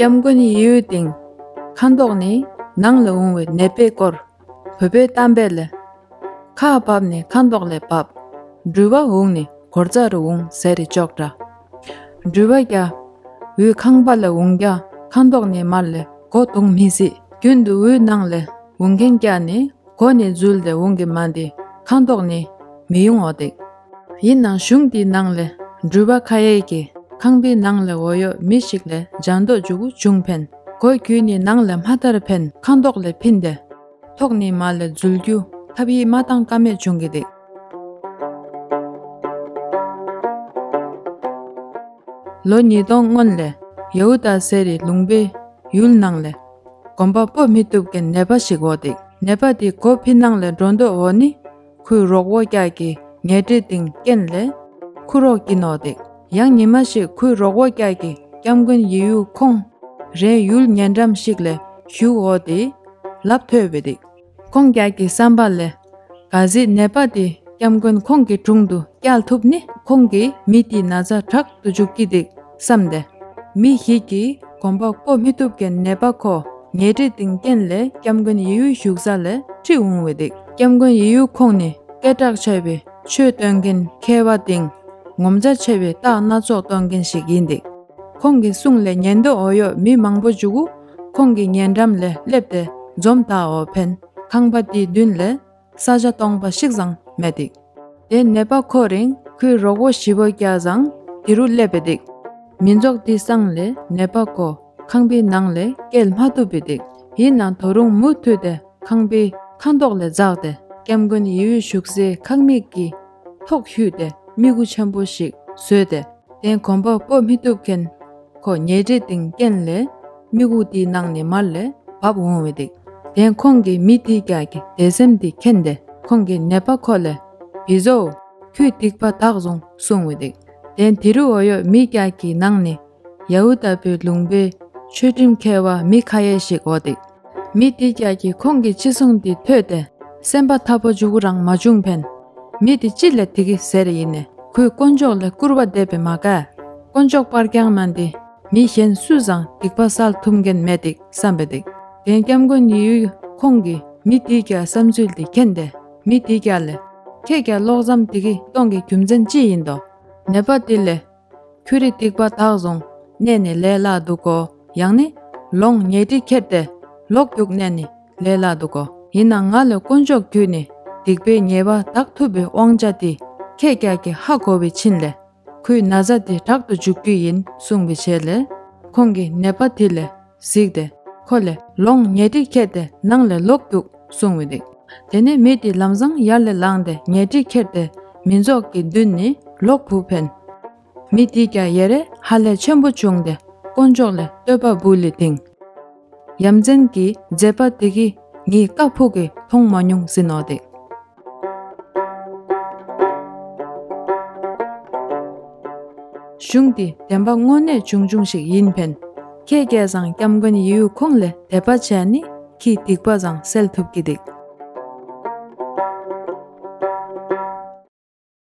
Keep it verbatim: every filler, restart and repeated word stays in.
སྐྱབས་མགོན་ཡེ་ཡུ་དེ་ཁ་མདོག་ནི་ནང་ལས་འོང་བའི་ནད་པས་བསྐོར། བོད་པའི་གཏམ་དཔེ་ལས། ཁ་བབས་ནི་ཁ་མདོག་ལས་བབས། འགྲུལ་པ་འོང་ནི་སྒོ་རྩ་རུ་འོང་ཟེར་རེ་ཅོག་འདྲ། འགྲུལ་པ་རྒྱ་འོད་ཁང་པ་ལས་འོང་རྒྱ་ཁ་མདོག་ནི་མར་ལས་སྒོ་རྡུང་མི་སྲིད། རྒྱུན་དུ་འོད་ནང་ལས་འོང་མཁན་རྒྱ་ནི་སྒོ་ནས་འཛུལ་ཏེ་འོང་གི་མ་འདི་ཁ་མདོག་ནི་མི་ཡོང་འོ་དེ། ཡིན་ནང་གཞུང་དེའི་ནང་ལས་འགྲུལ་པ་ཁ་ཡས་ཀྱི་ཁང་པའི་ནང་ལས་འོ་ཡོད་མི་ཞིག་ལས་འཇང་མདོག་འཇུག་གུ་བྱུང་ཕན། སྒོ་བརྒྱུད་ནི་ནང་ལས་མ་ཐར་ཕན་ཁ་མདོག་ལས་ཕིན་ཏེ། ཐོག་ནི་མ་ལས་འཛུལ་རྒྱུ་ཐབས་ཡིད་མ་བཏང་ཀ་མེད་བྱུང་གི་འདུག། ལོ་ཉིས་སྟོང་སྔོན་ལས་ཡ་ཧུ་དཱ་ཟེར་རི་ལུང་པའི་ཡུལ་ནང་ལས་གོམ་པ་སྤོ་མི་ཐུབ་མཁན་ནད་པ་ཞིག་འོ་དེ། ནད་པ་དེ་སྒོ་ཕི་ནང་ལས་འགྲོ་འདོད་འོ་ནི་ཁོའི་རོགས་བོ་རྒྱ་གི་ཉལ་ཁྲི་སྟེང་རྐྱེན་ལས་ཁུ་རོག་གིན་འོ་དེ། ཡང་ཉི་མ་ཞིག་ཁོའི་རོགས་བོ་རྒྱ་གི་སྐྱབས་མགོན་ཡེ་ཡུ་ཁོང་རེ་ཡུལ་ཉེ་འགྲམ་ཞིག་ལས་བཞུགས་འོ་དེ་ལབ་ཐོས་པའི་འདུག། ཁོང་རྒྱ་གི་བསམ་པ་ལས་ག་ཟི་ནད་པ་དེ་སྐྱབས་མགོན་ཁོང་གི་དྲུང་དུ་བསྐྱལ་ཐུབ་ནི་ཁོང་གིས་མི་དེའི་ན་ཚ་དྲག་ཏུ་འཇུག་གི་འདུག་བསམ་སྟེ། མི་ཞིག་གིས་གོམ་པ་སྤོ་མི་ཐུབ་མཁན་ནད་པ་ཁོ་ཉལ་ཁྲི་སྟེང་རྐྱེན་ལས་སྐྱབས་མགོན་ཡེ་ཡུ་བཞུགས་ས་ལས་ཁྲིད་འོང་བའི་འདུག། སྐྱབས་མགོན་ཡེ་ཡུ་ཁོང་ནི་སྐད་གྲགས་ཆེ་བའི་ཆོས་སྟོན་མཁན་མཁས་པ་དང་ངོ་མཚར་ཆེ་བའི་རྟགས་སྣ་ཚོགས་སྟོན་མཁན་ཞིག་ཡིན་འདུག། ཁོང་གི་གསུང་ལས་ཉན་འདོད་འོ་ཡོད་མི་མང་པོ་འཇུག་གུ་ཁོང་གི་ཉེ་འགྲམ་ལས་སླེབས་ཏེ་འཛོམས་ད་འོ་ཕན། ཁང་པ་དེའི་མདུན་ལས་ས་ཆ་སྟོང་པ་ཞིག་ཙམ་མེད་འདུག། དེ་ནད་པ་ཁོ་རང་ཁོའི་རོགས་བོ་བཞི་བོ་རྒྱ་ཙང་དེ་རུ་སླེབས་པའི་འདུག། མི་ཚོགས་དེའི་སང་ལས་ནད་པ་ཁོ་ཁང་པའི་ནང་ལས་བསྐྱལ་མ་ཐུབ་པའི་འདུག། ཡིན་ནང་དོ་རུང་མུ་མཐུད་དེ་ཁང་པའི་ཁ་མདོག་ལས་འཛེགས་ཏེ་སྐྱབས་མགོན་ཡེ་ཡུ་བཞུགས་སའི་ཁང་མིག་གི་ཐོག་ཞུས་ཏེ་མིག་གུ་ཆེན་པོ་ཞིག་བཟོས་ཏེ། དེ་གོམ་པ་སྤོ་མི་ཐུབ་མཁན་ཁོ་ཉལ་ཁྲི་སྟེང་རྐྱེན་ལས་མི་གུ་དེའི་ནང་ནས་མར་ལས་བབས་འོང་བའི་འདུག། དེ་ཁོང་གིས་མི་དེ་རྒྱ་གི་དད་སེམས་དེ་མཁྱེན་ཏེ་ཁོང་གིས་ནད་པ་ཁོ་ལས་བི་ཟོ་ཁྱོད་སྡིག་པ་དག་སོང་གསུངས་བའི་འདུག། དེ་དེ་རུ་འོ་ཡོད་མི་རྒྱ་གི་ནང་ནས་ཡ་ཧུ་དཱ་པའི་ལུང་པའི་ཆོས་ཁྲིམས་མཁས་པ་མི་ཁ་ཡས་ཤིག་འོ་འདུག། མི་དེ་རྒྱ་གི་ཁོང་གི་ཅི་གསུང་དེ་ཐོས་ཏེ་སེམས་པ་ཐབ་པོ་འཇུག་རང་མ་བྱུང་ཕན། མི་དེ་ཅི་ལས་དེ་གི་ཟེར་ཡིན་ནས་ཁོས་དཀོན་མཆོག་ལས་སྐུར་བ་འདེབས་པའི་མ་ག་དཀོན་མཆོག་པར་རྐྱང་མ་འདི་མི་གཞན་སུ་ཙང་སྡིག་པ་སེལ་ཐུབ་མཁན་མེད་འདུག་བསམ་པའི་འདུག། དེ་སྐྱབས་མགོན་ཡེ་ཡུ་ཁོང་གིས་མི་དེ་རྒྱ་བསམ་ཚུལ་དེ་མཁྱེན་ཏེ་མི་དེ་རྒྱ་ལས་ཁྱེད་རྒྱ་ལོག་ཙམ་དེ་གི་གཏོང་གི་རྒྱུ་མཚན་ཅི་ཡིན་དོ། ནད་པ་དེ་ལས་ཁྱོད་རི་སྡིག་པ་དག་སོང་ནས་ནི་ལས་སླ་འདུག་གོ། ཡང་ནི་ལོང་ཉལ་ཁྲི་ཁྱེར་ཏེ་ལོག་རྒྱུག་ནས་ནི་ལས་སླ་འདུག་གོ། ཡིན་ནང་ང་ལས་དཀོན་མཆོག་བརྒྱུད་ནས་སྡིག་པའི་ཉེས་པ་དག་ཐུབ་པའི་དབང་ཆ་དེ་ཁྱེད་རྒྱ་གི་ཧ་གོ་བའི་ཕྱིན་ལས་ཁོའི་ན་ཚ་དེ་དྲག་ཏུ་འཇུག་རྒྱུ་ཡིན་གསུངས་པའི་ཆེད་ལས་ཁོང་གིས་ནད་པ་དེ་ལས་གཟིགས་ཏེ་ཁོ་ལས་ལོང་ཉལ་ཁྲི་ཁྱེར་ཏེ་ནང་ལས་ལོག་རྒྱུག་གསུངས་པའི་འདུག། དེ་ནས་མི་དེ་ལམ་སང་ཡར་ལས་ལངས་ཏེ་ཉལ་ཁྲི་ཁྱེར་ཏེ་མི་ཚོགས་ཀྱི་མདུན་ནས་ལོག་བུད་ཕན། མི་དེ་རྒྱ་ཡེ་རེ་ཧ་ལས་ཆེན་པོ་བྱུང་སྟེ་དཀོན་མཆོག་ལས་བསྟོད་པ་འབུལ་ལེ་དིང་། ཡ་མཚན་གྱི་མཛད་པ་དེ་གི་ངའི་བཀའ་ཕུག་གི་མཐོང་མ་མྱོང་ཟེར་ནོ་དེ། གཞུང་འདི་བདེན་པ་དངོས་གནས་བྱུང་བྱུང་ཞིག་ཡིན་ཕན། ཁྱེད་རྒྱ་ཙང་སྐྱབས་མགོན་ཡེ་ཡུ་ཁོང་ལས་དད་པ་བྱས་ནི་ཁྱེད་སྡིག་པ་ཙང་སེལ་ཐུབ་ཀྱི་འདུག།